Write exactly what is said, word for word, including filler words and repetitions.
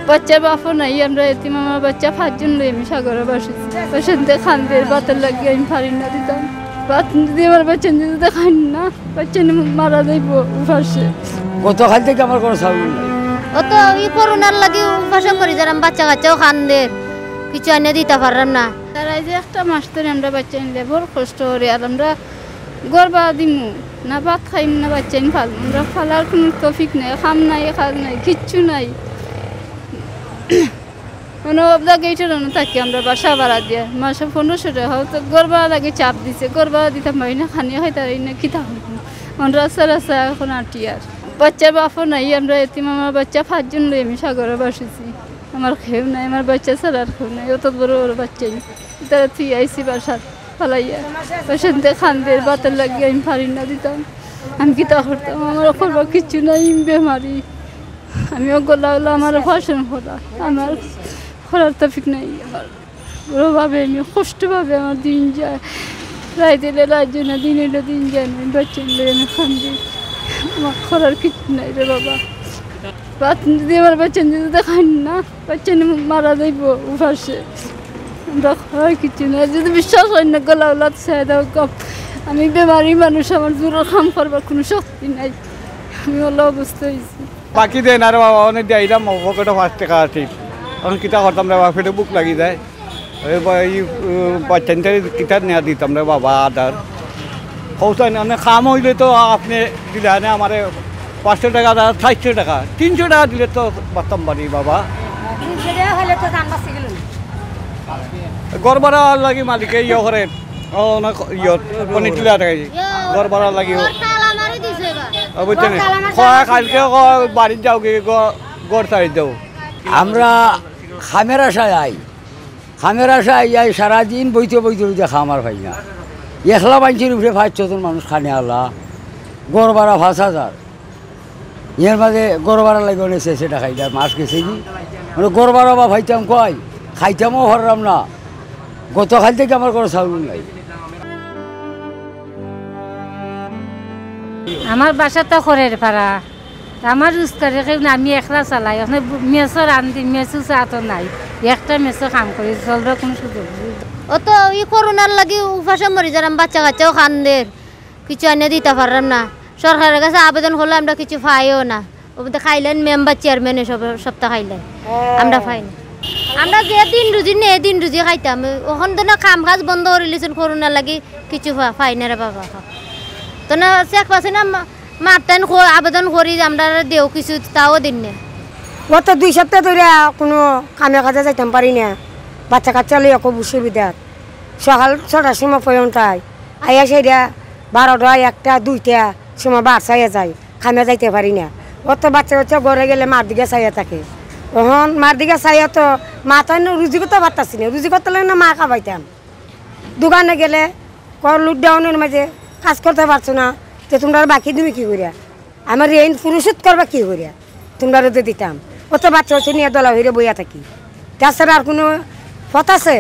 বাচ্চার বাপও নাই, আমরা এতিম। আমার বাচ্চা পাঁচজন লই আমি সাগরে ভাসিছি। বাচ্চাইন্তে কান্দের, ভাতর লাগি আমি পারি না দিতাম। ভাত যদি আমার বাচ্চাইন্তে যদি খাইন না, বাচ্চাইন মারা যাইব উপাসে। গতকাল থাকি আমার ঘরো চাউল নাই। অত ই করোনার লাগি উপাসে মরি যারাম, বাচ্চা কাচ্চাও কান্দের, কিছু আনিয়া দিতা পাররাম না। তারা এই যে একটা মাস ধরি আমরা বাচ্চাইন লইয়া বড় কষ্ট করি, আর আমরা ঘর ভাড়া দিমু না, ভাত খাইমু না, বাচ্চাইন পালমু। আমরা পালার কুনু তৌফিক নাই, কাম নাই, কাজ নাই, কিচ্ছু নাই। মানে অবদা গেইটর অনো থাকি আমরা বাসা ভাড়া দিয়া, মাসে পনেরোশো টেকা। অউ তো ঘর ভাড়া লাগি চাপ দিছে, ঘর ভাড়া দিতাম পারি না, খানি খাইতাম পারি না, কিতা করমু? অখন রাস্তা রাস্তা অখন আটিয়ার। বাচ্চার বাপও নাই, আমরা এতিম। আমার বাচ্চা পাঁচজন লই আমি সাগরে ভাসিছি। আমার কেউ নাই, আমার বাচ্চা ছাড়া আর কেউ নাই। অত বড় বড় বাচ্চাইন, তারা থুই আইছি বাসাত ফালাইয়া। বাচ্চাইন্তে কান্দের, ভাতর লাগি আমি পারি না দিতাম। আমি কিতা করতাম? আমার করবার কিচ্ছু নাই, আমি বেমারি। আমি অগুলা অইলো আমার অপারেশন করা, আমার করার তৌফিক নাই। আমার বড় ভাবে আমি কষ্ট ভাবে আমার দিন যায়, রাইত অইলে রাইত যায় না, দিন অইলে দিন যায় না। আমি বাচ্চাইন লই আমি কান্দি, আমার করার কিচ্ছু নাই রে বাবা। ভাত যদি আমার বাচ্চাইন যদি খাইন না, বাচ্চাইন মারা যাইব উপাসে। আমরা করার কিচ্ছু নাই, যদি বিশ্বাস হয় না, গলা ওলাত ছেড়ে দাও কম। আমি বেমারি মানুষ, আমার জোরে কাম করবার কুনু শক্তি নাই, আমি অলা অবস্থা অইছি। বাকি দেন আর বাবা, অনেক দিয়ে আইলাম, পকেটো পাঁচ টেকা আছে। অখন কিতা করতাম রে বাবা, পেটো ভুক লাগি যায়। এই বা-, এই, উম, বাচ্চাইন্তরে কিতা নিয়া দিতাম রে বাবা, আদার। কওছাইন, মানে কাম অইলে তো আপনে দিলা নে আমারে পাঁচশো টেকা, আদার চাইরশো টেকা, তিনশো টেকা দিলে তো পারতাম পারি বাবা। তিনশো টেকা অইলে তো জান বাঁচি গেল না। ঘর ভাড়ার লাগি মালিকে ইয়ে করে, ও না ক-, ইয়ে, মানে দিলা টাকা। ঘর ভাড়ার লাগি ও। ঘর তালা মারি দিছে এবার। ও, বুঝছেন? ঘর তালা মারি কয় দিছে। কালকে কয় বাড়িত যাওগি, ঘ-, ঘর ছাড়ি দেও। আমরা কামের আশায় আই, কামের আশায় আই, সারাদিন বইতে বইতে বইতে কাম আর পাই না। একলা মানষর উপরে পাঁচ ছজন মানুষ খানেআলা, ঘর ভাড়া পাঁচ হাজার। এর মাঝে ঘর ভাড়া লাগে অনেক শেষে টাকা, এটা মাস গেছে কি, মানে ঘর ভাড়া বা পাইতাম কই, খাইতামও পারলাম না। গতকাল থাকি আমার ঘরো চাউল নাই। আমার বাসা তো খড়ের পাড়া, আমার রোজগারে কেউ না, আমি একলা চালাই। অখন মেসো রান্ধি, মেসো চা তো নাই, একটা মেসো কাম করি, চলবার কুনু সুযোগ নাই। অত ই করোনার লাগি উপাসে মরি যারাম, বাচ্চা কাচ্চাও কান্দের, কিছু আনিয়া দিতা পাররাম না। সরকারর গেছে আবেদন করলে আমরা কিছু পাইও না। ও বলতে খাইলেন মেম্বার চেয়ারম্যানে সব, সপ্তাহ খাইলেন, আমরা পাই না। আমরা যে দিন রুজি নেই, এ দিন রুজি খাইতাম। অখন তো না কাম কাজ বন্ধ করিলিছইন করোনার লাগি, কিছু পা-, পাই না রে বাবা। তো না চেক পাসি না, মা-, মাততাইন ক-, আবেদন করি যে আমরারে দেও কিছু, তাও দিন না। গত দুই সপ্তাহ ধরি কুনু কামে কাজে যাইতাম পারি না, বাচ্চা কাচ্চা লইয়া খুব অসুবিধা। সকাল ছটার সময় পর্যন্ত আই, আইয়া সেটা বারোটা, একটা, দুইটা সময় বার চাইয়া যাই, কামে যাইতে পারি না। অত বাচ্চা কাচ্চা ঘরে গেলে মার দিকে চাইয়া থাকে। অখন মার দিকে চাইয়া তো মা তাই না রুজি করতে পারতাছি না, রুজি করতে লাগলে না মা খাবাইতাম। দোকানে গেলে কয় লকডাউনের মাঝে কাজ করতে পারছো না, তো তোমরা বাকি দিবে কি করিয়া? আমার ঋণ পরিশোধ করবা কি করিয়া? তোমরা রোদে দিতাম, অত বাচ্চা কাচ্চা নিয়া দলা হইরে বইয়া থাকি, তাছাড়া আর কুনু পথ আছে?